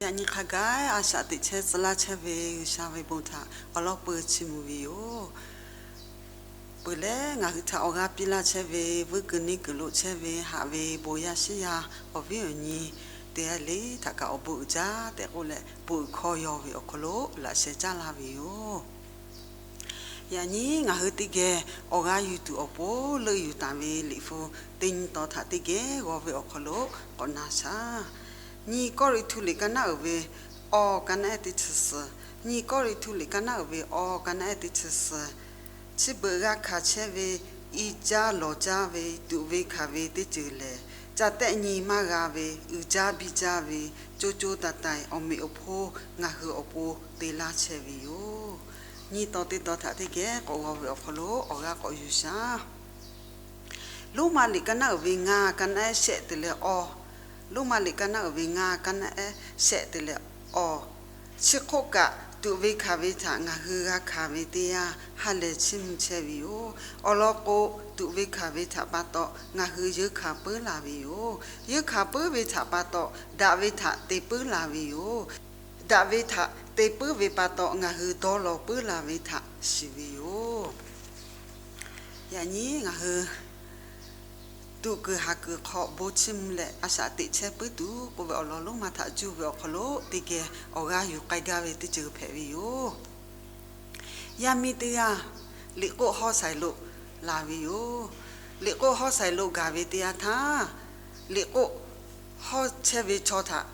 Yaꞈ nyi hk'a gaˬ a shaꞈ teꞈ chehˇ tcuh laˇ chehˇ ve G'uiˬsha ve bon htaꞈ awˬ lawn peuˬ chiˇ mvuh ve yoˬ. Peuˬ leh ngaˬ hui htaꞈ awˬ g'aˇ piˇ laˇ chehˇ ve, vuiˇ kuiˬ neˇ kuiˬ lo chehˇ ve haꞈ ve bon yaˇ shiˉ yaˇ awˬ viˉ awˬ nyi teˇ g'aˇ le htaꞈ kaꞈ awˬ bon uiˍ jaˇ tehꞈ k'oˆ leh, bon uiˍ hkawˇ yaw ve awˬ hk'aw lo laꞈ sheh caˉ laˇ ve yoˬ. Yaꞈ nyi ngaˬ hui teˇ geh awˬ g'aˇ yuˬ tuˬ awˬ pon leuˆ yuˬ taˍ ve liꞈ hpu teˇ nyi taw htaꞈ teˇ geh g'aw ve awˬ hk'aw lo k'awꞈ na shaˍ. Nyi Kawˇrenˍhtuˆ liꞈ kaˇ naˉ uiˍ ve awˬ kaˇ naˉ ehˉ teˇ chi suhˍ, nyi Kawˇrenˍhtuˆ liꞈ kaˇ naˉ uiˍ ve awˬ kaˇ naˉ ehˉ teˇ chi suhˍ, chi beuꞈ g'a hkanˍ chehˇ ve i caˇ lawˬ caˇ ve tuꞈ ve hkanˍ ve teˇ ceuˬ lehˬ, ca tehˆ nyi maˇ g'a ve uiˍ jaˇ biˇ jaˇ ve co co taiˍ taiˍ awˬ meꞈ awˬ hponˇ ngaˬ hui awˬ pon te laˇ chehˇ ve yoˬ. Nyi taw teˇ taw htaꞈ teˇ geh k'awꞈ g'aw ve awˬ hk'aw lo awˬ g'aˇ k'awꞈ yuˬ shaˍ. Roˉmaꞈ liꞈ kaˇ naˉ uiˍ ve ngaˇ kaˇ naˉ ehˉ shehˆ te leh awˬ, Roˉmaꞈ liꞈ kaˇ naˉ uiˍ ve ngaˇ kaˇ naˉ ehˉ shehˆ te leh awˬ, chi hk'oˆ kaꞈ tuꞈ ve hkanˍ ve htaꞈ ngaˬ hui g'a hkanˍ ve teˇ yanˇ ha lehˬ chiˇ mvuh chehˇ ve yoˬ. Awˬ lawn k'o, tuꞈ ve hkanˍ ve htaꞈ pa taw ngaˬ hui yeunˇ hkanˍ puiˉ la ve yoˬ. Yeunˇ hkanˍ puiˉ ve htaꞈ pa taw daꞈ ve htaꞈ te puiˉ la ve yoˬ. Daꞈ ve htaꞈ te puiˉ ve pa taw ngaˬ hui dawˇ law puiˉ la ve htaꞈ shiˍ ve yoˬ. Yaꞈ nyi ngaˬ hui tuꞈ kuiˬ haˍ kuiˬ hk'aw bon chiˇ mvuh leh a shaꞈ teꞈ chehˇ puiˉ tuˬ k'oˆ ve awˬ lawn lonˉ ma htaꞈ juˇ ve awˬ hk'aw lo teˇ geh awˬ g'aˇ yuˬ k'ai gaˇ ve teˇ ceuˬ hpehꞈ ve yoˬ. Yaˇ miˇ teˇ g'aˇ liꞈ k'oˆ hawˉ shaiˍ lo laˬ ve yoˬ. Liꞈ k'oˆ hawˉ shaiˍ lo gaˬ ve teˇ yanˇ htaˇ, liꞈ k'oˆ hawˉ chehˇ ve chaw htaꞈ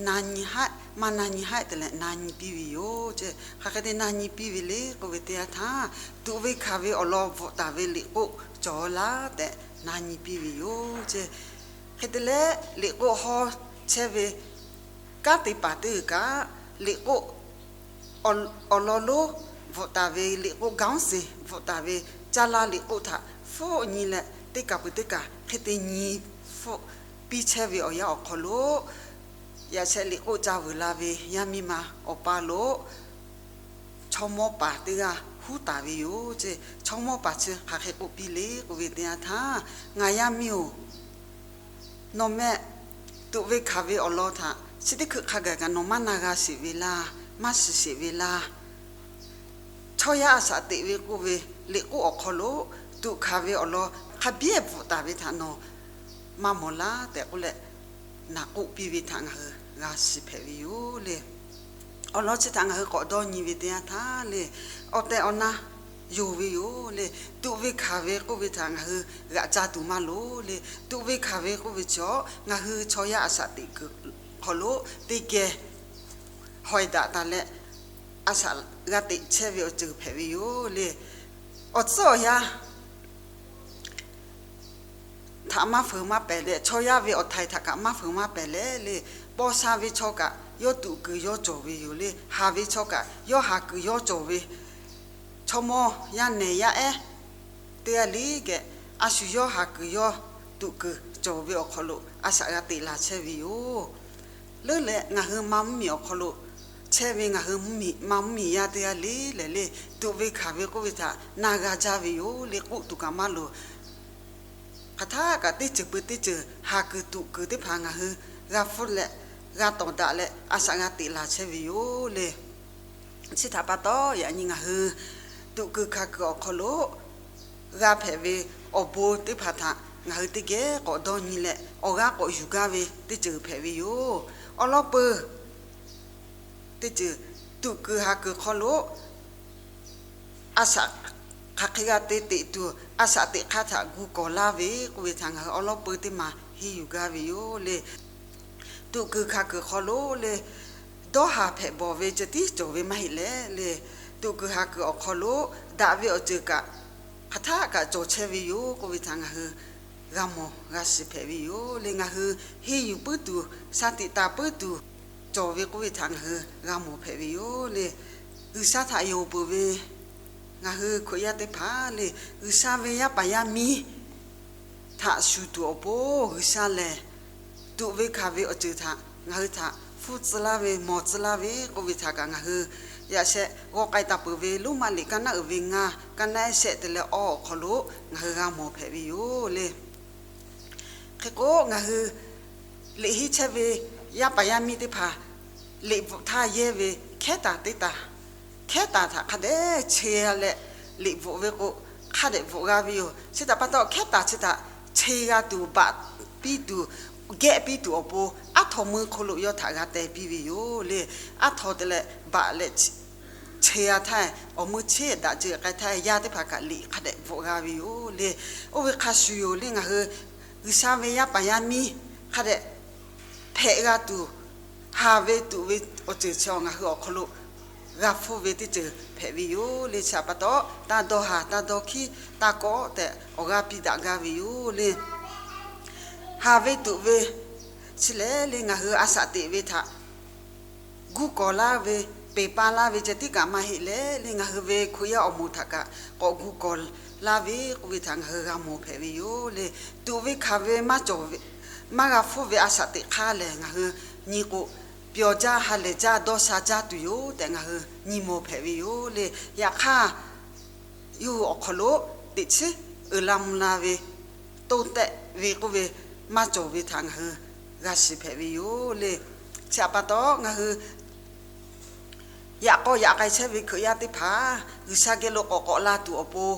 na nyi haˆ, maˇ na nyi haˆ te leh na nyi piˇ ve yoˬ. Hk'aˬ hk'e te na nyi piˇ ve le k'oˆ ve teˇ yanˇ htaˇ, tuꞈ ve hkanˍ ve awˬ lawn bvuhꞈ taˍ ve liꞈ k'oˆ cawˬ laˇ tehꞈ na nyi piˇ ve yoˬ. Hk'e te leh liꞈ k'oˆ hawˉ chehˇ ve kanˉ te paˍ teˇ g'uiˬ kaꞈ, liꞈ k'oˆ awˬ lawn lonˉ bvuhꞈ taˍ ve, liꞈ k'oˆ gaonˉ seˍ bvuhꞈ taˍ ve caˇ laˇ liꞈ k'oˆ htaꞈ hpfuhˆ nyi leh teˇ kaˬ peuˬ teˇ kaˬ hk'e te nyi hpfuhˆ piˇ chehˇ ve awˬ yanˇ awˬ hk'aw lo, yaꞈ sheh liꞈ k'oˆ ca vuiˬ la ve yaˇ miˇ ma awˬ pa lo chaw mawˇ paˍ teˇ g'aˇ huˉ taˍ ve yoˬ. Chaw mawˇ paˍ chi hk'aˬ hk'e k'oˆ piˇ le k'oˆ ve teˇ yanˇ htaˇ, Ngaˬ yaˇ miˇ-oˬ, nawˬ meh tuꞈ ve hkanˍ ve awˬ lawn htaꞈ chi teˇ hkui hk'a gaˬ kaꞈ nawˬ maˇ na g'a sheˍ ve laˇ, maˇ shiˍ sheˍ ve laˇ. Chaw yaˇ a shaꞈ teꞈ ve k'oˆ ve liꞈ k'oˆ awˬ hk'aw lo tuꞈ hkanˍ ve awˬ lawn hk'a biˉ bvuhꞈ taˍ ve htaꞈ nawˬ maˇ mawˬ laˇ tehꞈ k'oˆ leh, naˍ k'oˆ piˇ ve htaꞈ ngaˬ hui g'a shiˍ hpehꞈ ve yoˬ le. Awˬ lawn chi htaꞈ ngaˬ hui k'awꞈ dawˇ nyi ve teˇ yanˇ htaˇ le, awˬ tehˬ awˬ na yonˍ ve yoˬ le. Tuꞈ ve hkanˍ ve k'oˆ ve htaꞈ ngaˬ hui g'aꞈ ca tuˬ maˇ loˍ le. Tuꞈ ve hkanˍ ve k'oˆ ve chaw, ngaˬ hui chaw yaˇ a shaꞈ teꞈ kuiˬ hk'aw lo teˇ geh hawehˬ daꞈ taˍ leh, a shaꞈ g'a teꞈ chehˇ ve awˬ ceuˬ hpehꞈ ve yoˬ le. Awˬ tcuhˉ awˬ yanˇ htaꞈ maˇ feuˍ maˇ pehˍ leh, chaw yaˇ ve awˬ htaiˍ htaꞈ kaꞈ maˇ feuˍ maˇ pehˍ leh le, paw sha ve chaw kaꞈ yawˇ tuꞈ kuiˬ yawˇ cawˬ ve yoˬ le. Haˍ ve chaw kaꞈ yawˇ haˍ kuiˬ yawˇ cawˬ ve, chaw mawˇ yaˇ nehˬ yaˇ ehˉ teˇ g'aˇ le geh, a shu yawˇ haˍ kuiˬ yawˇ tuꞈ kuiˬ cawˬ ve awˬ hk'aw lo a shaꞈ g'a teꞈ laˬ chehˇ ve yoˬ. Leuˉ leh ngaˬ hui ma mvuhˇmiˬ awˬ hk'aw lo chehˇ ve ngaˬ hui ma mvuhˇmiˬ yaˇ teˇ g'aˇ le lehˬ le, tuꞈ ve hkanˍ ve k'oˆ ve htaꞈ na g'a jaˇ ve yoˬ le. K'oˆ tuˬ kaꞈ maˇ loˍ. Hk'aˬ htaˆ kaꞈ teˇ ceuˬ peuˬ teˇ ceuˬ haˍ kuiˬ tuꞈ kuiˬ teˇ hpaˍ ngaˬ hui g'a hpfuhˇ leh g'a tawˍ daꞈ leh a shaꞈ g'a teꞈ laˬ chehˇ ve yoˬ le. Chi htaꞈ pa taw, yaꞈ nyi ngaˬ hui tuꞈ kuiˬ hkanˍ kuiˬ awˬ hk'aw lo g'a hpehꞈ ve awˬ bon teˇ hpaˍ htaꞈ ngaˬ hui teˇ geh k'awꞈ dawˇ nyi leh, awˬ g'aˇ k'awꞈ yuˬ gaˇ ve teˇ ceuˬ hpehꞈ ve yoˬ. Awˬ lawn peuˬ teˇ ceuˬ, tuꞈ kuiˬ haˍ kuiˬ hk'aw lo a shaꞈ hk'aˬ hk'e g'a te teꞈ tuˬ, a shaꞈ teꞈ hk'aˇ htaꞈ gu kawˍ laˇ ve k'oˆ ve htaꞈ ngaˬ hui awˬ lawn peuˬ teˇ maˬ henˇ yuˬ gaˇ ve yoˬ le. Tuꞈ kuiˬ hkanˍ kuiˬ hk'aw lo le, dawˇ haˍ hpehꞈ bawˬ ve ceh tiˉ cawˬ ve maˇ heˆ leh le, tuꞈ kuiˬ haˍ kuiˬ awˬ hk'aw lo daꞈ ve awˬ ceuˬ kaꞈ hk'aˬ htaˆ kaꞈ cawˬ chehˇ ve yoˬ k'oˆ ve htaꞈ ngaˬ hui g'a mawˬ g'a shiˍ hpehꞈ ve yoˬ le. Ngaˬ hui henˇ yuˬ puiˉ tuˬ, shaˍ tiꞈ taˍ puiˉ tuˬ cawˬ ve k'oˆ ve htaꞈ ngaˬ hui g'a mawˬ hpehꞈ ve yoˬ le. G'uiˬsha htaꞈ yonˍ peuˬ ve ngaˬ hui Hkriꞈ yaˇ teˇ hpaˍ le, G'uiˬsha ve yaˇ paˍ yaˇ miˇ htaꞈ shuˍ tuˬ awˬ pon G'uiˬsha lehˬ, tuꞈ ve hkanˍ ve awˬ ceuˬ htaꞈ ngaˬ hui htaꞈ hpfuhˇ tcuh laˇ ve, mawˬ tcuh laˇ ve k'oˆ ve htaꞈ kaꞈ ngaˬ hui yaꞈ sheh g'aw k'ai taˍ peuˬ ve Roˉmaꞈ liꞈ kaˇ naˉ uiˍ ve ngaˇ, kaˇ naˉ ehˉ shehˆ te leh awˬ awˬ hk'aw lo ngaˬ hui g'a mawˬ hpehꞈ ve yoˬ le. Hk'e k'o, ngaˬ hui liꞈ henˇ chehˇ ve yaˇ paˍ yaˇ miˇ teˇ hpaˍ liꞈ bvuhꞈ htaˇ yehˇ ve hkehˉ taˍ teˇ taˍ, hkehˉ taˍ htaꞈ hk'a dehꞈ che leh liꞈ bvuhꞈ ve k'o, hk'a dehꞈ bvuhꞈ g'a ve yoˬ. Chi htaꞈ pa taw, hkehˉ taˍ chi htaꞈ che g'a tuˬ, baꞈ piˇ tuˬ, gehˆ piˇ tuˬ awˬ pon aˉ htaw meuˇ hk'oˆ lo yawˇ htaꞈ g'a teh piˇ ve yoˬ le. Aˉ htaw te leh baꞈ leh che g'a htaˇ, awˬ meuˇ cheˉ daꞈ ceuˬ k'ai htaˇ, yaˇ teˇ hpaˍ kaꞈ liꞈ hk'a dehꞈ bvuhꞈ g'a ve yoˬ le. Oˇ ve hk'a shuˍ yoˬ le, ngaˬ hui G'uiˬsha ve yaˇ paˍ yaˇ miˇ hk'a dehꞈ hpehꞈ g'a tuˬ, haˍ ve tuꞈ ve awˬ ceuˬ chi ngaˬ hui awˬ hk'aw lo g'a hpfuhˇ ve teˇ ceuˬ hpehꞈ ve yoˬ le. Chi htaꞈ pa taw, taˇ dawˇ haˍ, taˇ dawˇ hkiˉ, taˇ kawˆ tehꞈ awˬ g'aˇ piˇ daꞈ gaˇ ve yoˬ le. Haˍ ve tuꞈ ve chi lehˬ le, ngaˬ hui a shaꞈ teꞈ ve htaꞈ gu kawˍ laˇ ve, peˬ pa laˇ ve ceh tiˉ kaꞈ maˇ heˆ leh le, ngaˬ hui ve Hkriꞈ yaˇ awˬ moˍ htaꞈ kaꞈ k'awꞈ gu kawˍ laˇ ve k'oˆ ve htaꞈ ngaˬ hui g'a mawˬ hpehꞈ ve yoˬ le. Tuꞈ ve hkanˍ ve maˇ cawˬ ve, maˇ g'a hpfuhˇ ve a shaꞈ teꞈ hk'aˇ lehˬ, ngaˬ hui nyi k'o, pyawˬ jaˇ, ha lehˬ jaˇ, dawˇ sha jaˇ tuˬ yoˬ tehꞈ ngaˬ hui nyi mawˬ hpehꞈ ve yoˬ le. Yaꞈ hk'aˇ, yawˇ hui awˬ hk'aw lo teꞈ chiˉ uiˍ la mvuh la ve, toˇ tehꞈ ve k'oˆ ve maˇ cawˬ ve htaꞈ ngaˬ hui g'a shiˍ hpehꞈ ve yoˬ le. Chi htaꞈ pa taw, ngaˬ hui yaꞈ k'aw yaꞈ k'ai chehˇ ve Hkriꞈ yaˇ teˇ hpaˍ G'uiˬsha geh lo k'awꞈ k'awꞈ la tuˬ awˬ pon,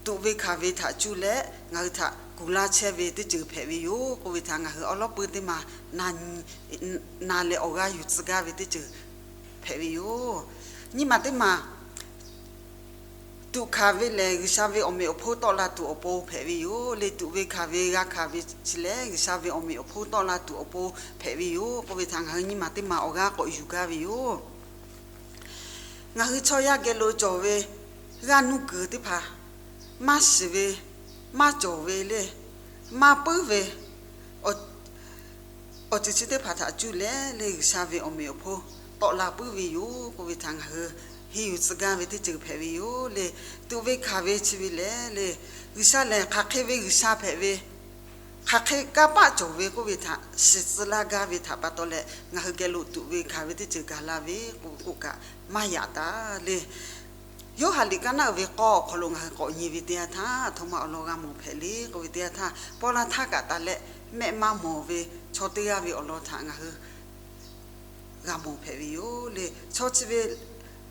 tuꞈ ve hkanˍ ve htaꞈ cuˇ leh ngaˬ hui htaꞈ kuˬ laˇ chehˇ ve teˇ ceuˬ hpehꞈ ve yoˬ k'oˆ ve htaꞈ ngaˬ hui awˉ lawˉ peu teˇ maˬ na leh awˬ g'aˇ yuˬ tcuh gaˇ ve teˇ ceuˬ hpehꞈ ve yoˬ. Nyiˇ maˬ teˇ maˬ tuꞈ hkanˍ ve lehˬ, G'uiˬsha ve awˬ meꞈ awˬ hponˇ tawˆ la tuˬ awˬ pon hpehꞈ ve yoˬ le. Tuꞈ ve hkanˍ ve, g'a hkanˍ ve chi lehˬ, G'uiˬsha ve awˬ meꞈ awˬ hponˇ tawˆ la tuˬ awˬ pon hpehꞈ ve yoˬ k'oˆ ve htaꞈ ngaˬ hui nyiˇ maˬ teˇ maˬ awˬ g'aˇ k'awꞈ yuˬ gaˇ ve yoˬ. Ngaˬ hui chaw yaˇ geh lo cawˬ ve g'aˇ nuˇ kuiˬ teˇ hpaˍ maˇ shiˍ ve, maˇ cawˬ ve le, maˇ puiˉ ve awˬ ceuˬ chi teˇ hpaˍ htaꞈ cuˇ leh le, G'uiˬsha ve awˬ meꞈ awˬ hponˇ tawˆ la puiˉ ve yoˬ k'oˆ ve htaꞈ ngaˬ hui henˇ yuˬ tcuh gaˇ ve teˇ ceuˬ hpehꞈ ve yoˬ le. Tuꞈ ve hkanˍ ve chi ve lehˬ le, G'uiˬsha lehˬ hk'aˬ hk'e ve G'uiˬsha hpehꞈ ve, hk'aˬ hk'e kanˇ paˆ cawˬ ve k'oˆ ve htaꞈ shiˍ tcuh laˇ gaˇ ve htaꞈ pa taw leh, ngaˬ hui geh lo tuꞈ ve hkanˍ ve teˇ ceuˬ gaˬ la ve k'oˆ k'oˆ kaꞈ maˇ yaꞈ taˍ le. Yoˇhanˬ liꞈ ka naˆ uiˍ ve k'awˇ awˬ hk'aw lo ngaˬ hui k'awꞈ nyi ve teˇ yanˇ htaˇ, a htoꞈ ma awˬ lawn g'a mawˬ hpehꞈ le k'oˆ ve teˇ yanˇ htaˇ, paw la htaˇ kaꞈ taˍ leh mehˆ maˇ mawˬ ve chaw teˇ g'aˇ ve awˬ lawn htaꞈ ngaˬ hui g'a mawˬ hpehꞈ ve yoˬ le. Chaw chi ve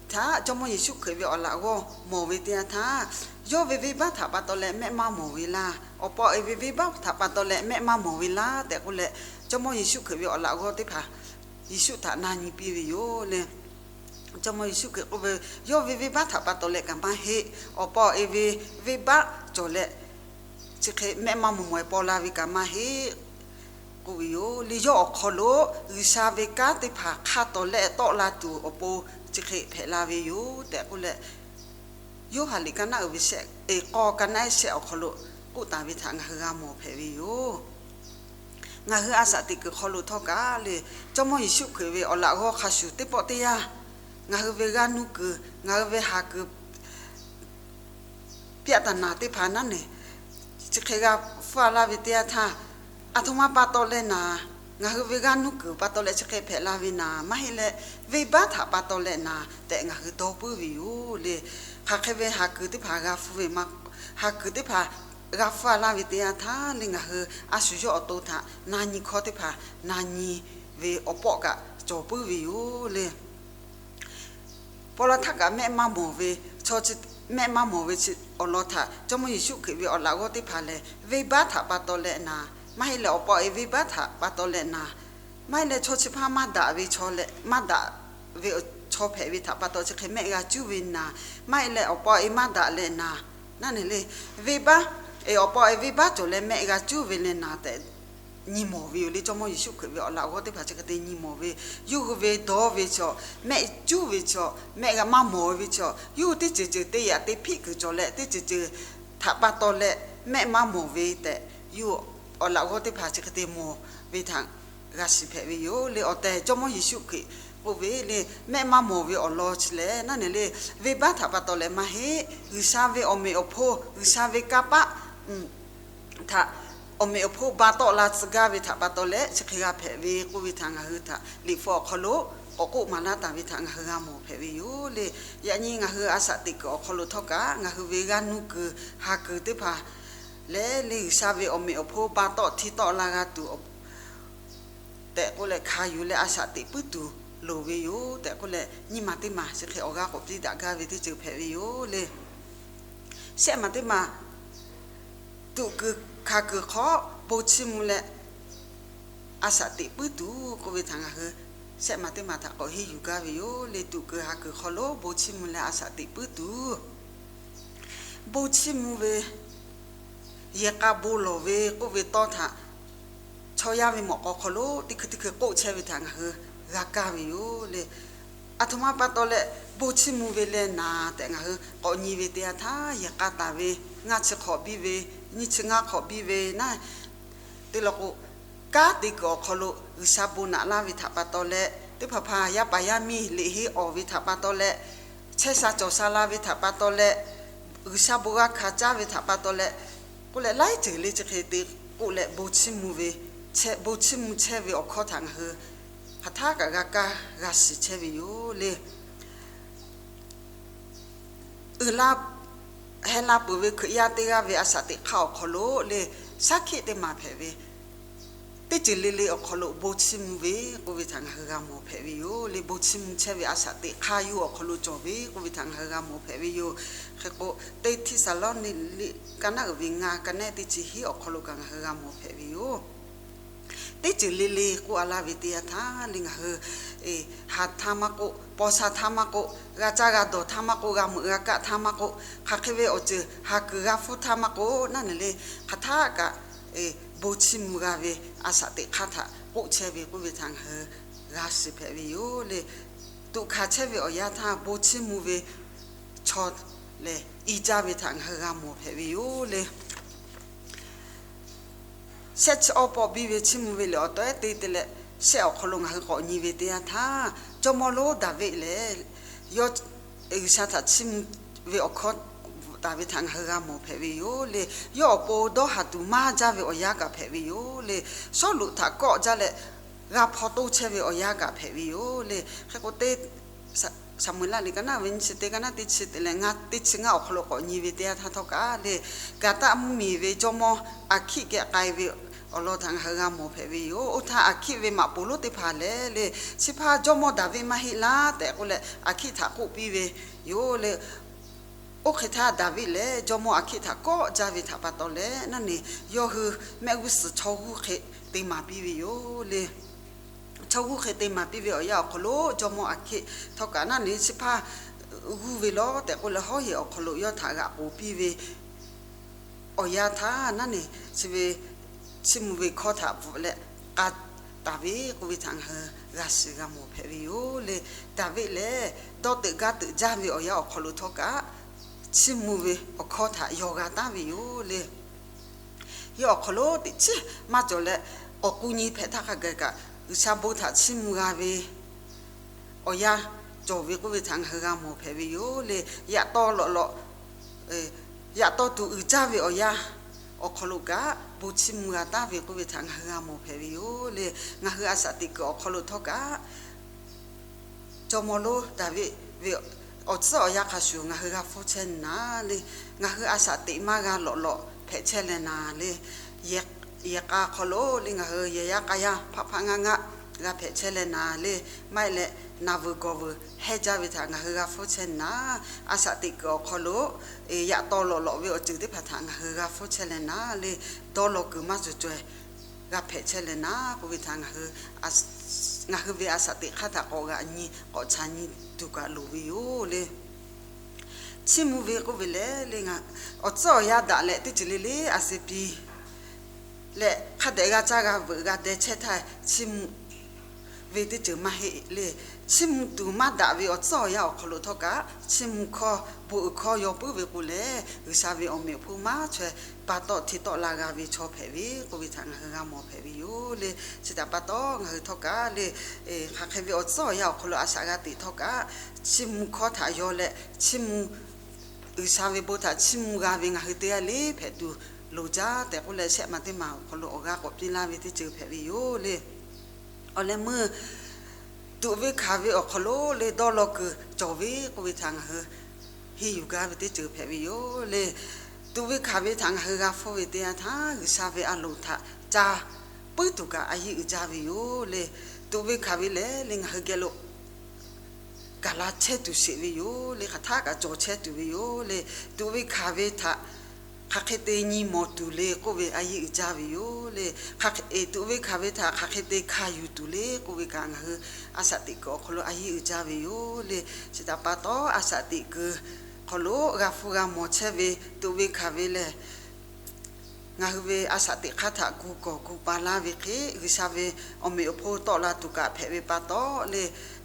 htaꞈ Jawˇmawˇ Yeˍsuˆ Hkriꞈ ve awˬ laꞈ g'awˇ mawˬ ve teˇ yanˇ htaˇ, yawˇ ve venˇbaˆ htaꞈ pa taw leh mehˆ maˇ mawˬ ve laˇ, awˬ pa awˬ e ve venˇbaˆ htaꞈ pa taw leh mehˆ maˇ mawˬ ve laˇ tehꞈ k'oˆ leh, Jawˇmawˇ Yeˍsuˆ Hkriꞈ ve awˬ laꞈ g'awˇ teˇ hpaˍ Yeˍsuˆ htaꞈ na nyi piˇ ve yoˬ le. Jawˇmawˇ Yeˍsuˆ Hkriꞈ k'oˆ ve, yawˇ ve venˇbaˆ htaꞈ pa taw leh kaꞈ maˇ heˆ. Awˬ pa awˬ e ve venˇbaˆ cawˬ leh, chi hk'e mehˆ maˇ mawˬ mawˬ e paw la ve kaꞈ maˇ heˆ k'oˆ ve yoˬ le. Yawˇ awˬ hk'aw lo G'uiˬsha ve kanˉ teˇ hpaˍ hk'a tawˍ leh tawˆ la tuˬ awˬ pon chi hk'e hpehꞈ la ve yoˬ tehꞈ k'oˆ leh, Yoˇhanˬ liꞈ ka naˆ uiˍ ve shehˆ, e, k'awˇ ka naˆ ehˉ shehˆ awˬ hk'aw lo k'oˆ taˍ ve htaꞈ ngaˬ hui g'a mawˬ hpehꞈ ve yoˬ. Ngaˬ hui a shaꞈ teꞈ kuiˬ hk'aw lo htawˇ kaꞈ le, Jawˇmawˇ Yeˍsuˆ Hkriꞈ ve awˬ laꞈ g'awˇ hk'a shuˍ teˇ pawˆ teˇ yanˇ, ngaˬ hui ve g'aˇ nuˇ kuiˬ, ngaˬ hui ve haˍ kuiˬ pyaˆ taˍ naˍ teˇ hpaˍ naˉ neˬ, chi hk'e g'a hpfuhˇ a laˇ ve teˇ yanˇ htaˇ, a htoꞈ ma pa taw leh naˍ, ngaˬ hui ve g'aˇ nuˇ kuiˬ pa taw leh chi hk'e hpehꞈ la ve naˍ, maˇ heˆ leh venˇbaˆ htaꞈ pa taw leh naˍ tehꞈ ngaˬ hui dawˇ puiˉ ve yoˬ le. Hk'aˬ hk'e ve haˍ kuiˬ teˇ hpaˍ g'a hpfuhˇ ve ma, haˍ kuiˬ teˇ hpaˍ g'a hpfuhˇ a laˇ ve teˇ yanˇ htaˇ le, ngaˬ hui a shu yawˇ awˬ to htaꞈ na nyi hkawˇ teˇ hpaˍ na nyi ve awˬ pawˆ kaꞈ cawˬ puiˉ ve yoˬ le. Paw la htaˇ kaꞈ mehˆ maˇ mawˬ ve, chaw chi mehˆ maˇ mawˬ ve chi awˬ lawn htaꞈ Jawˇmawˇ Yeˍsuˆ Hkriꞈ ve awˬ laꞈ g'awˇ teˇ hpaˍ lehˬ, venˇbaˆ htaꞈ pa taw leh naˍ, maˇ heˆ leh awˬ pa awˬ e venˇbaˆ htaꞈ pa taw leh naˍ, maˇ heˆ leh chaw chi hpaˇ maˇ daꞈ ve chaw leh maˇ daꞈ ve chaw hpehꞈ ve htaꞈ pa taw chi hk'e mehˆ g'a cuˉ ve naˍ, maˇ heˆ leh awˬ pa awˬ e maˇ daꞈ leh naˍ, naˉ neˬ le, venˇbaˆ, e, awˬ pa awˬ e venˇbaˆ cawˬ leh mehˆ g'a cuˉ ve leh naˍ tehꞈ nyi mawˬ ve yoˬ le. Jawˇmawˇ Yeˍsuˆ Hkriꞈ ve awˬ laꞈ g'awˇ teˇ hpaˍ chi hk'e te nyi mawˬ ve, yawˇ hui ve dawˇ ve chaw, mehˆ cuˉ ve chaw, mehˆ g'a maˇ mawˬ ve chaw, yawˇ hui teˇ ceuˬ ceuˬ te yaꞈ te hpiˆ kuiˬ cawˬ leh teˇ ceuˬ ceuˬ htaꞈ pa taw leh mehˆ maˇ mawˬ ve tehꞈ, yawˇ hui awˬ laꞈ g'awˇ teˇ hpaˍ chi hk'e te mawˬ ve htaꞈ g'a shiˍ hpehꞈ ve yoˬ le. Awˬ tehˬ Jawˇmawˇ Yeˍsuˆ Hkriꞈ k'oˆ ve le, mehˆ maˇ mawˬ ve awˬ lawn chi lehˬ naˉ neˬ le, venˇbaˆ htaꞈ pa taw leh maˇ heˆ. G'uiˬsha ve awˬ meꞈ awˬ hponˇ, G'uiˬsha ve kanˇ paˆ htaꞈ awˬ meꞈ awˬ hponˇ ba tawˆ la tcuh gaˇ ve htaꞈ pa taw leh chi hk'e g'a hpehꞈ ve k'oˆ ve htaꞈ ngaˬ hui htaꞈ liꞈ hpu awˬ hk'aw lo k'awꞈ k'oˆ maˍ laˇ taˍ ve htaꞈ ngaˬ hui g'a mawˬ hpehꞈ ve yoˬ le. Yaꞈ nyi ngaˬ hui a shaꞈ teꞈ kuiˬ awˬ hk'aw lo htawˇ kaꞈ ngaˬ hui ve g'aˇ nuˇ kuiˬ, haˍ kuiˬ teˇ hpaˍ lehˬ le, G'uiˬsha ve awˬ meꞈ awˬ hponˇ ba tawˆ hti tawˆ la g'a tuˬ tehꞈ k'oˆ leh hkanˍ yuˬ leh a shaꞈ teꞈ puiˉ tuˬ loˍ ve yoˬ tehꞈ k'oˆ leh, nyiˇ maˬ teˇ maˬ chi hk'e awˬ g'aˇ k'awꞈ piˇ daꞈ gaˇ ve teˇ ceuˬ hpehꞈ ve yoˬ le. Shehˆ maˬ teˇ maˬ, tuꞈ kuiˬ hkanˍ kuiˬ hk'aw bon chiˇ mvuh leh a shaꞈ teꞈ puiˉ tuˬ k'oˆ ve htaꞈ ngaˬ hui shehˆ maˬ teˇ maˬ htaꞈ k'awꞈ henˇ yuˬ gaˇ ve yoˬ le. Tuꞈ kuiˬ hkanˍ kuiˬ hk'aw lo bon chiˇ mvuh leh a shaꞈ teꞈ puiˉ tuˬ, bon chiˇ mvuh ve yehˬ k'a bon lawˬ ve k'oˆ ve tawˇ htaꞈ chaw yaˇ ve mawꞈ k'aw hk'aw lo teˇ hkui teˇ hkui k'oˆ chehˇ ve htaꞈ ngaˬ hui g'a kaˇ ve yoˬ le. Aˬ htoꞈ ma pa taw leh bon chiˇ mvuh ve leh naˍ tehꞈ ngaˬ hui k'awꞈ nyi ve teˇ yanˇ htaˇ, yehˬ k'a taˍ ve ngaˇ chi hk'awꞈ biˇ ve, nyiˇ chi ngaˇ hk'awꞈ biˇ ve naˇ, te lawˬ k'o, kanˉ te kuiˬ awˬ hk'aw lo G'uiˬsha bon naꞈ laˇ ve htaꞈ pa taw leh, teˇ hpaˍ hpaˍ yaˇ paˍ yaˇ miˇ leꞈ henˇ awˍ ve htaꞈ pa taw leh, chehˇ sha cawˬ sha la ve htaꞈ pa taw leh, G'uiˬsha bon g'a hkanˍ caˇ ve htaꞈ pa taw leh, k'oˆ leh laiˉ ceuˬ le chi hk'e te k'oˆ leh, bon chiˇ mvuh ve, bon chiˇ mvuh chehˇ ve awˬ hkawˇ htaꞈ ngaˬ hui hk'aˬ htaˇ kaꞈ g'a kaˇ g'a shiˍ chehˇ ve yoˬ le. Uiˍ la heh la peuˬ ve Hkriꞈ yaˇ teˇ g'aˇ ve a shaꞈ teꞈ hk'aˇ awˬ hk'aw lo le, shaˉ hkiˆ teˇ maˬ hpehꞈ ve, teˇ ceuˬ le le awˬ hk'aw lo bon chiˇ mvuh ve k'oˆ ve htaꞈ ngaˬ hui g'a mawˬ hpehꞈ ve yoˬ le. Bon chiˇ mvuh chehˇ ve a shaꞈ teꞈ hk'aˇ yuˇ awˬ hk'aw lo cawˬ ve k'oˆ ve htaꞈ ngaˬ hui g'a mawˬ hpehꞈ ve yoˬ. Hk'e k'o, teˇ Hteˇsaˍlawˇniˆ liꞈ ka naˉ uiˍ ve ngaˇ, ka naˉ teˇ chi hiˉ awˬ hk'aw lo kaꞈ ngaˬ hui g'a mawˬ hpehꞈ ve yoˬ. Teˇ ceuˬ le le k'oˆ a laˇ ve teˇ yanˇ htaˇ le, ngaˬ hui haˍ htaˇ maˇ k'oˆ, paw sha htaˇ maˇ k'oˆ, g'a caˇ g'a dawˬ htaˇ maˇ k'oˆ, g'a meuꞈ g'a kaˆ htaˇ maˇ k'oˆ, hk'aˬ hk'e ve awˬ ceuˬ haˍ kuiˬ g'a hpfuhˇ htaˇ maˇ k'oˆ, naˉ neˬ le, hk'aˬ htaˇ kaꞈ bon chiˇ mvuh g'a ve a shaꞈ teꞈ hk'aˇ htaꞈ k'oˆ chehˇ ve k'oˆ ve htaꞈ ngaˬ hui g'a shiˍ hpehꞈ ve yoˬ le. Tuꞈ hkanˍ chehˇ ve awˬ yanˇ htaˇ bon chiˇ mvuh ve chaw lehˬ i jaˇ ve htaꞈ ngaˬ hui g'a mawˬ hpehꞈ ve yoˬ le. Shehˆ chi awˇ pawˆ biˇ ve chiˇ mvuh ve lehˬ, awˬ tawehˉ te te leh, shehˆ awˬ hk'aw lo ngaˬ hui k'awꞈ nyi ve teˇ yanˇ htaˇ, jawˇmawˇ lonˉ Daˍviˆ lehˬ, yawˇ G'uiˬsha htaꞈ chiˇ mvuh ve awˬ hkawˇ taˍ ve htaꞈ ngaˬ hui g'a mawˬ hpehꞈ ve yoˬ le. Yawˇ awˬ pon dawˇ haˍ tuˬ maˇ jaˇ ve awˬ yanˇ kaꞈ hpehꞈ ve yoˬ le. Sawˉluꞈ htaꞈ kawˆ jaˇ leh, g'a hpaw toˇ chehˇ ve awˬ yanˇ kaꞈ hpehꞈ ve yoˬ le. Hk'e k'o, Saˍmo-eˍlaˆ liꞈ ka naˉ ve nyiˇ chi teˇ, ka naˉ teˇ chi te leh ngaˇ, teˇ chi ngaˇ awˬ hk'aw lo k'awꞈ nyi ve teˇ yanˇ htaˇ htawˇ kaꞈ le, Gaˍtaˆ mvuhˇmiˬ ve jawˇmawˇ Aˍhkiˆ geh k'ai ve awˬ lawn htaꞈ ngaˬ hui g'a mawˬ hpehꞈ ve yoˬ. Oˇ htaˇ Aˍhkiˆ ve maꞈ poˍ lonˉ teˇ hpaˍ lehˬ le, chi hpaˇ jawˇmawˇ Daˍviˆ maˇ heˆ laˇ tehꞈ k'oˆ leh, Aˍhkiˆ htaꞈ k'oˆ piˇ ve yoˬ le. Oˇ hk'e htaˇ Daˍviˆ lehˬ jawˇmawˇ Aˍhkiˆ htaꞈ kawˆ jaˇ ve htaꞈ pa taw leh, naˉ neˬ yawˇ hui mehˆ g'uˇ suhˍ chaw g'uˇ hk'e te maˍ piˇ ve yoˬ le. Chaw g'uˇ hk'e te maˍ piˇ ve awˬ yanˇ awˬ hk'aw lo jawˇmawˇ Aˍhkiˆ htawˇ kaꞈ naˉ neˬ chi hpaˇ g'uˇ ve lawˬ tehꞈ k'oˆ leh, hawˉ yehˬ awˬ hk'aw lo yawˇ htaꞈ g'aꞈ k'oˍ piˇ ve awˬ yanˇ htaˇ, naˉ neˬ chi ve chiˇ mvuh ve hkawˇ htaꞈ bvuhꞈ leh k'a taˍ ve k'oˆ ve htaꞈ ngaˬ hui g'a shiˍ g'a mawˬ hpehꞈ ve yoˬ le. Daˍviˆ lehˬ, dawˇ teuꞈ gaˇ teuꞈ jaˇ ve awˬ yanˇ awˬ hk'aw lo htawˇ kaꞈ, chiˇ mvuh ve awˬ hkawˇ htaꞈ yaw g'a taˍ ve yoˬ le. Yawˇ awˬ hk'aw lo teꞈ chiˉ maˇ cawˬ leh, k'awꞈ k'u nyi hpehꞈ htaˇ hk'a gaˬ kaꞈ G'uiˬsha bon htaꞈ chiˇ mvuh g'a ve awˬ yanˇ cawˬ ve k'oˆ ve htaꞈ ngaˬ hui g'a mawˬ hpehꞈ ve yoˬ le. Yaꞈ taw lawꞈ lawꞈ, yaꞈ taw tuˬ uiˍ jaˇ ve awˬ yanˇ awˬ hk'aw lo kaꞈ bon chiˇ mvuh g'a taˍ ve k'oˆ ve htaꞈ ngaˬ hui g'a mawˬ hpehꞈ ve yoˬ le. Ngaˬ hui a shaꞈ teꞈ kuiˬ awˬ hk'aw lo htawˇ kaꞈ, jawˇmawˇ lonˉ Daˍviˆ ve awˬ tcuhˉ awˬ yanˇ hk'a shuˍ ngaˬ hui g'a hpfuhˇ chehˇ naˍ le. Ngaˬ hui a shaꞈ teꞈ maˇ g'a lawꞈ lawꞈ hpehꞈ chehˇ leh naˍ le. Yehˬ k'a hk'aw lo le ngaˬ hui yehˬ yaˇ k'a yaˇ hpaˆ hpaˆ ngaˆ ngaˆ g'a hpehꞈ chehˇ leh naˍ le. Maˇ heˆ leh naˬ vuiˬ gawˬ vuiˬ hehˇ jaˇ ve htaꞈ ngaˬ hui g'a hpfuhˇ chehˇ naˍ. A shaꞈ teꞈ kuiˬ awˬ hk'aw lo yaꞈ taw lawꞈ lawꞈ ve awˬ ceuˬ teˇ hpaˍ htaꞈ ngaˬ hui g'a hpfuhˇ chehˇ leh naˍ le. Dawˇ law kuiˬ maˇ cawˬ caweh g'a hpehꞈ chehˇ leh naˍ k'oˆ ve htaꞈ ngaˬ hui ve a shaꞈ teꞈ hk'aˇ htaꞈ k'awꞈ g'aꞈ nyi k'awꞈ ca nyi tuˬ kaꞈ loˍ ve yoˬ le. Chiˇ mvuh ve k'oˆ ve lehˬ le, awˬ tcuhˉ awˬ yanˇ daꞈ leh teˇ ceuˬ le le a se piˇ leh hk'a dehꞈ g'a caˇ g'a veuꞈ g'a deh chehˇ htaˇ chiˇ mvuh ve teˇ ceuˬ maˇ heˆ le. Chiˇ mvuh tuˬ maˇ daꞈ ve awˬ tcuhˉ awˬ yanˇ awˬ hk'aw lo htawˇ kaꞈ, chiˇ mvuh hkawˇ bon uiˍ hkawˇ yaw puiˉ ve k'o lehˬ, G'uiˬsha ve awˬ meꞈ awˬ hponˇ maˇ chaweh pa taw hteˇ tawˆ la g'a ve chaw hpehꞈ ve k'oˆ ve htaꞈ ngaˬ hui g'a mawˬ hpehꞈ ve yoˬ le. Chi htaꞈ pa taw ngaˬ hui htawˇ kaꞈ le, hk'aˬ hk'e ve awˬ tcuhˉ awˬ yanˇ awˬ hk'aw lo a shaꞈ g'a teꞈ htawˇ kaꞈ, chiˇ mvuh hkawˇ htaꞈ yaw leh chiˇ mvuh G'uiˬsha ve bon htaꞈ chiˇ mvuh g'a ve ngaˬ hui teˇ g'aˇ le hpehꞈ tuˬ loˍ jaˇ tehꞈ k'oˆ leh, shehˆ maˬ teˇ maˬ awˬ hk'aw lo awˬ g'aˇ k'awꞈ piˇ laˇ ve teˇ ceuˬ hpehꞈ ve yoˬ le. Awˬ leh meuˇ tuꞈ ve hkanˍ ve awˬ hk'aw lo le dawˇ law kuiˬ cawˬ ve k'oˆ ve htaꞈ ngaˬ hui henˇ yuˬ gaˇ ve teˇ ceuˬ hpehꞈ ve yoˬ le. Tuꞈ ve hkanˍ ve htaꞈ ngaˬ hui g'a hpfuhˇ ve teˇ yanˇ htaˇ, G'uiˬsha ve a loˍ htaꞈ ca puiˉ tuˬ kaꞈ a yiˇ uiˍ jaˇ ve yoˬ le. Tuꞈ ve hkanˍ ve lehˬ le ngaˬ hui geh lo gaˬ la chehˇ tuˬ sheˍ ve yoˬ le. Hk'aˬ htaˆ kaꞈ cawˬ chehˇ tuˬ ve yoˬ le. Tuꞈ ve hkanˍ ve htaꞈ hk'aˬ hk'e te nyi mawˬ tuˬ le k'oˆ ve a yiˇ uiˍ jaˇ ve yoˬ le. Hk'aˬ hk'e tuꞈ ve hkanˍ ve htaꞈ hk'aˬ hk'e te hkanˍ yuˬ tuˬ le k'oˆ ve kaꞈ, ngaˬ hui a shaꞈ teꞈ kuiˬ awˬ hk'aw lo a yiˇ uiˍ jaˇ ve yoˬ le. Chi htaꞈ pa taw, a shaꞈ teꞈ kuiˬ hk'aw lo g'a hpu g'a mawˬ chehˇ ve tuꞈ ve hkanˍ ve lehˬ, ngaˬ hui ve a shaꞈ teꞈ hk'aˇ htaꞈ gu kawˬ gu pa laˇ ve hk'e, G'uiˬsha ve awˬ meꞈ awˬ hponˇ tawˆ la tuˬ kaꞈ hpehꞈ ve pa taw le,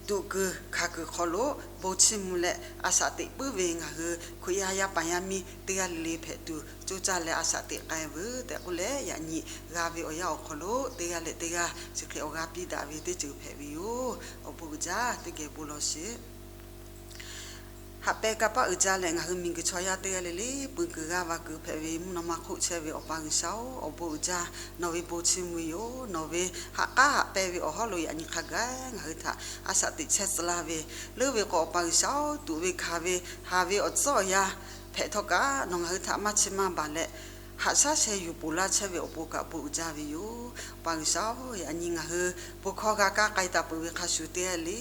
tuꞈ kuiˬ hkanˍ kuiˬ hk'aw lo bon chiˇ mvuh leh a shaꞈ teꞈ puiˉ ve ngaˬ hui Hkriꞈ yaˇ yaˇ paˍ yaˇ miˇ teˇ g'aˇ le le hpehꞈ tuˬ coˇ caˇ leh a shaꞈ teꞈ k'ai veuˬ tehꞈ k'oˆ leh, yaꞈ nyi g'a ve awˬ yanˇ awˬ hk'aw lo teˇ g'aˇ leh teˇ g'aˇ chi hk'e awˬ g'aˇ piˇ daꞈ ve teˇ ceuˬ hpehꞈ ve yoˬ. Awˬ bon uiˍ jaˇ, teˇ geh bon lawˬ sheˍ. Haꞈ pehnˇ kanˇ paˆ uiˍ jaˇ leh, ngaˬ hui miˬguiˬ chaw yaˇ teˇ g'aˇ le le pui kuiˬ g'aˇ va kuiˬ hpehꞈ ve mvuhˇ naw ma hk'oˆ chehˇ ve Awˬ pa G'uiˬsha-oˬ, awˬ bon uiˍ jaˇ. Nawˬ ve bon chiˇ mvuh ve yoˬ. Nawˬ ve ha k'aˉ haꞈ pehnˇ ve awˬ hawˉ lo yaꞈ nyi hk'a gaˬ ngaˬ hui htaꞈ a shaꞈ teꞈ chehˇ tcuh laˇ ve, leuˉ ve k'o, Awˬ pa G'uiˬsha-oˬ, tuꞈ ve hkanˍ ve, haˍ ve awˬ tcuhˉ awˬ yanˇ hpehꞈ htawˇ kaꞈ, nawˬ ngaˬ hui htaꞈ maˇ chiˇ maˇ baˬ leh, haꞈ shaˉ sheh yuˬ poˬ laˇ chehˇ ve awˬ bon kaꞈ bon uiˍ jaˇ ve yoˬ. Awˬ pa G'uiˬsha-oˬ, yaꞈ nyi ngaˬ hui bon hkawˇ g'a kaˇ k'ai taˍ peuˬ ve hk'a shuˍ teˇ g'aˇ le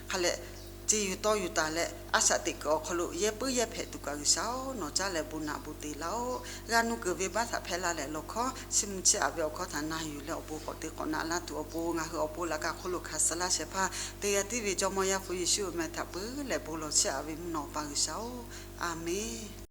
hk'a leh, ce yuˬ tawˇ yuˬ taˍ leh, a shaꞈ teꞈ kuiˬ awˬ hk'aw lo yehˇ puiˉ yehˇ hpehꞈ tuˬ kaꞈ G'uiˬsha-oˬ, nawˬ caˉ leh bon naꞈ bon te laˇ-oˆ. G'a nuˇ keunˍ ve baˆ htaꞈ hpehˇ laˇ leh, lawˬ hkawˇ chiˇ mvuh chehˇ-a ve awˬ hkawˇ htaꞈ na yuˬ leh awˬ bon k'awꞈ te k'awꞈ naꞈ laˇ tuˬ awˬ pon ngaˬ hui awˬ pon laꞈ ka hk'oˆ lo hkanˍ suh laˇ shehˍ hpaˇ teˇ g'aˇ tiˉ ve Jawˇmawˇ Yaˇ hpu Yeˍsuˆ awˬ meh htaꞈ peuˬ leh bon lawˬ chehˇ-a ve mvuhˇ naw Awˬ pa G'uiˬsha-oˬ, a menˬ.